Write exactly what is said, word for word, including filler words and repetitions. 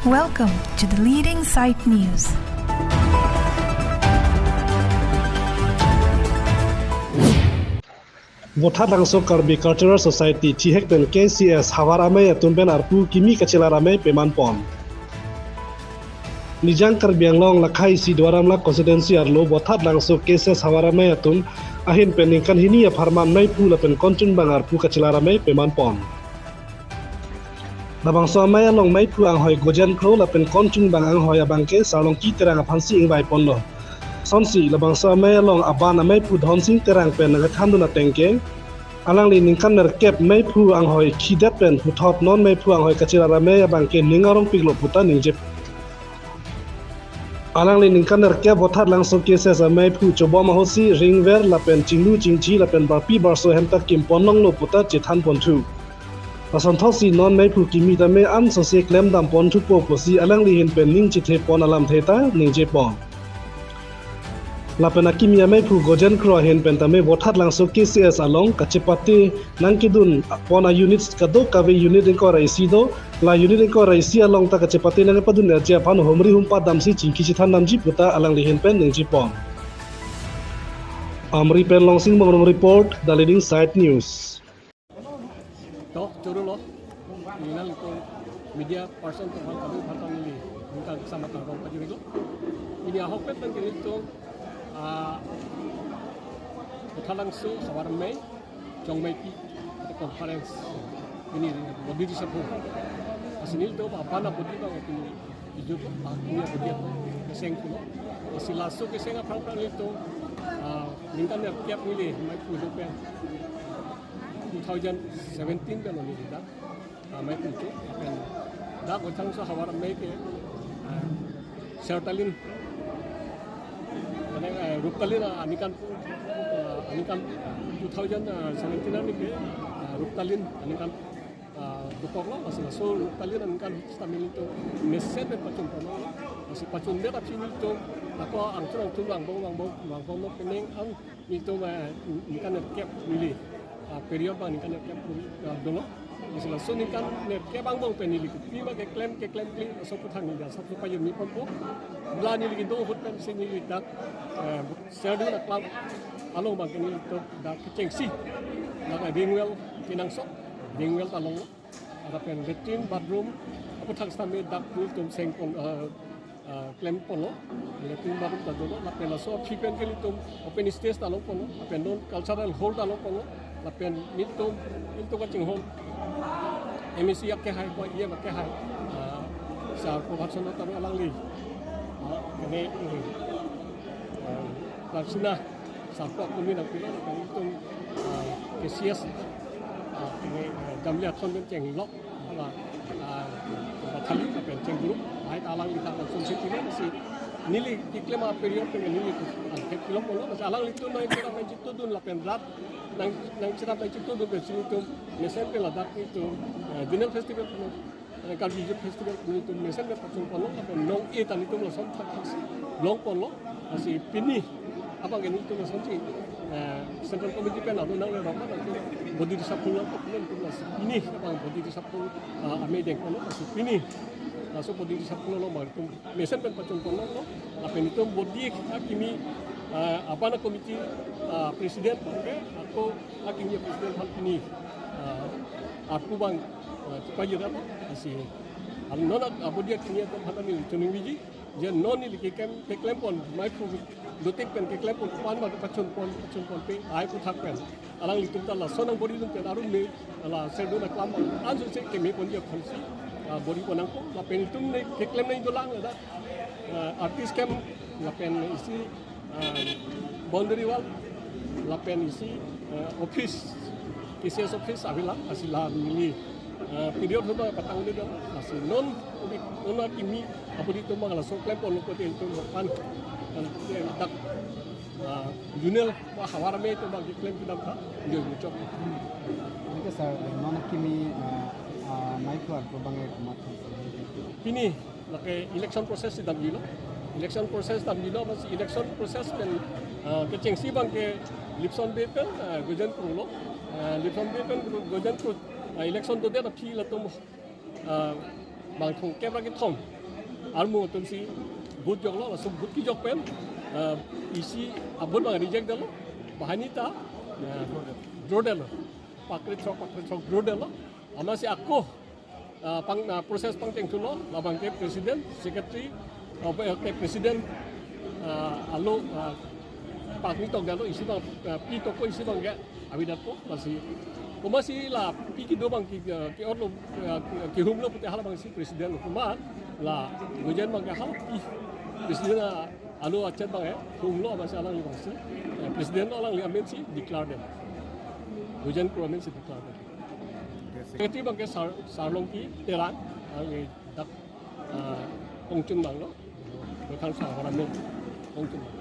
Welcome to the leading site news. Vothatlangso Karbi Cultural Society thihek pen K C S havar amei atum pen arpu kimi kachelar amei peman pon. Nijang Karbi Anglong lakha isi Duar Amla constituency arlo Vothatlangso K C S havar amei atum ahin pen ningkan hini apharman meiphu lapen konchung bang arpu kachelar amei peman pon. Labangso amei along meiphu anghoi Gojen Kro lapen konchung bang anghoi abangke Sarlongki Terang aphansi ingvai ponlo. Sonsi labangso amei along aban ameiphu Dhonsing Terang pen nangkethandun ateng ke, alangli ningkan nerkep meiphu anghoi khidet pen puthot non meiphu anghoi kachelar amei abangke ning arongpiklo puta ningje. Alangli ningkan nerkep Vothatlangso K C S ameiphu chobom ahosi ringver lapen chinglu chingchi lapen barpi barso hem ta kim pon longlo puta chethan ponthu. Lason thotsi non meiphu kimi tame ansose klemdam ponthupo pusi alangli ahin pen ning chethe pon alamthe ta ningje pon. Lapen akimi ameiphu Gojen Kro ahin pen tame Vothatlangso K C S along kachepate nangkedun pon a units kadokave unit ingkoi ra isi do, la unit ingkoi ra isi along ta kachepate nangkepadun aje aphan humri humpat damsi chingki chethan damji puta alangli ahin pen ningje pon. Amri pen Longsing Bongrung report, The Leading Site News. To, choro lo. Nina lipo media person to hal kami hal kami li. Ningkan sama tang rong pajuri ko. Pini ahok pet nangkiri to, ah, Vothatlangso havar amei, Chongmeipi, ada conference. Ini, ini, bodi di sepuluh. Asinil to, apa na bodi bang, ini, ijo, ah, ini bodi apa, keseng pulo. Asi laso keseng aphrang aphrang neli to, ah, ningkan nerkep neli, meiphu do pen. Two thousand seventeen pen neli dak, ah, meiphu do pen. Dak Vothatlangso havar amei ke, ah, Sertalin, mane, ah, Ruptalin, ah, aningkan, ah, aningkan two thousand seventeen arni ke, ah, Ruptalin, aningkan ah, dokoklo, laso, laso Ruptalin aningkan stamil to mesen pen pachun pon, laso pachun det aphi neli to, ako angchun angchun vangbom, vangbom, vangbomlo penang an neli to, eh, ningkan nerkep neli, ah, period abang ningkan nerkep, ah, dolo. Laso, laso ningkan nerkep angbong pen neli kopi ma keklem, keklemkle, laso aphuthak neli asap so pajirmi ponpo. La neli kedo ahut pensi neli dak, eh, Serdun aklam along abangke neli to dak kechengsi, dak ring well kenangsot, ring well ta longlo. Lapen latrine, bathroom aphuthak sitame dak nelitum seng pon, eh, eh, klem ponlo. Latrine, bathroom ta dolo. Lapen laso aphi pen ke nelitum open stage ta long ponlo. Lapen non cultural hall ta long ponlo. Lapen nelitum, nelitum kachinghon M A C akehai, ko E M akehai, eh, Sar Prabhat Chandra Taro alangli, eh, kene, eh, eh, Raksina Sarpo akimi nangpilo, lapen nelitum, ah, K C S, ah, ini, ah, Jamli Athon pen chenglok, ala, ah, bathali pen chengduk, ai ta alangli ta langsung si pilo si neli keklem a period pen neli, ah, kep kilo polo, si alanglitum nangcherap nangchitudun lapen rat nang, nangcherap nangchitudun pensi nelitum mesen pen ladak nelitum, ah, Zonal Festival, eh, Karbi Youth Festival nelitum mesen pen pachun ponlo, lapen nong-e ta nelitum lason thakthak si long ponlo, lasi pini abangke nelitum lasonsi, eh, Central Committee pen adu nangle rokma nangtum body reshuffle lang, nelitum lasi pini abang body reshuffle, eh, amei deng ponlo, lasi pini laso body reshuffle along abang nelitum mesen pen pachun ponlo, lapen nelitum body akimi, eh, abana committee, eh, president abangke, ako akimi president aphan pini, eh, arpu abang, eh, chepajir-etlo, lasi, al non ak-, abodi akimi atum aphan neli choningri ji, je non neli keklem, keklem pon, meiphu dotik pen keklem pon, pan ma pachun pon, pachun ponpe, ai aphuthak pen alanglitum ta lason nang body dun pen arum ne, ala Serdun aklam ansose keme ponji aphansi, ah, body pon nangpo, lapen nelitum ne keklem nangji dolang ladak, ah, artist camp, lapen isi, ah, boundary wall, lapen isi, ah, office, K C S office avela, lasi la neli, ah, period ahut abang patang uli dong, lasi non, non akimi abodi atum abang laso klem ponlo kote nelitum pan, ah, dak, ah, zonal havar amei atum abang keklem kedam ta, dia muchok. Oke, sir, non akimi, ah, ah, meiphu arpu abang komat? Pini, lake election process si damjilo. Election process damjilo, mas election process pen, ah, kechengsi abangke Lipson Bey pen, ah, Gojen Kro lo. Ah, Lipson Bey pen Gojen Kro, ah, election dodet aphi latum, ah, bang thomkep ra kethom Armu atumsi vote joklo, laso vote kejok pen, ah, isi a-vote abang reject detlo, banghini ta, ah, draw detlo. Pakre chok, pakre chok draw detlo. Amatsi ako, ah, pang, ah, process pangchengthulo, labang ke president, secretary, ah, ke president, ah, alo, ah, pangni tokdetlo, isi abang, ah, pi tokpo, isi abang ke avedetpo, lasi. Komatsi la pi kedo abang ke, ah, ke-otlo, ah, ke-, kehumlo pute halabangsi president lo, komat la Gojen abang ke hala pi president, ah, alo achet abang, eh, hum lo abang si alangli abang si, eh, president lo, alangli amen si declare det. Gojen Kro amen si declare det. Secretary abang ke Sar, Sarlongki Terang, alangli dak, ah, Kongchun abang lo. Bekhan sa horamen Kongchun abang.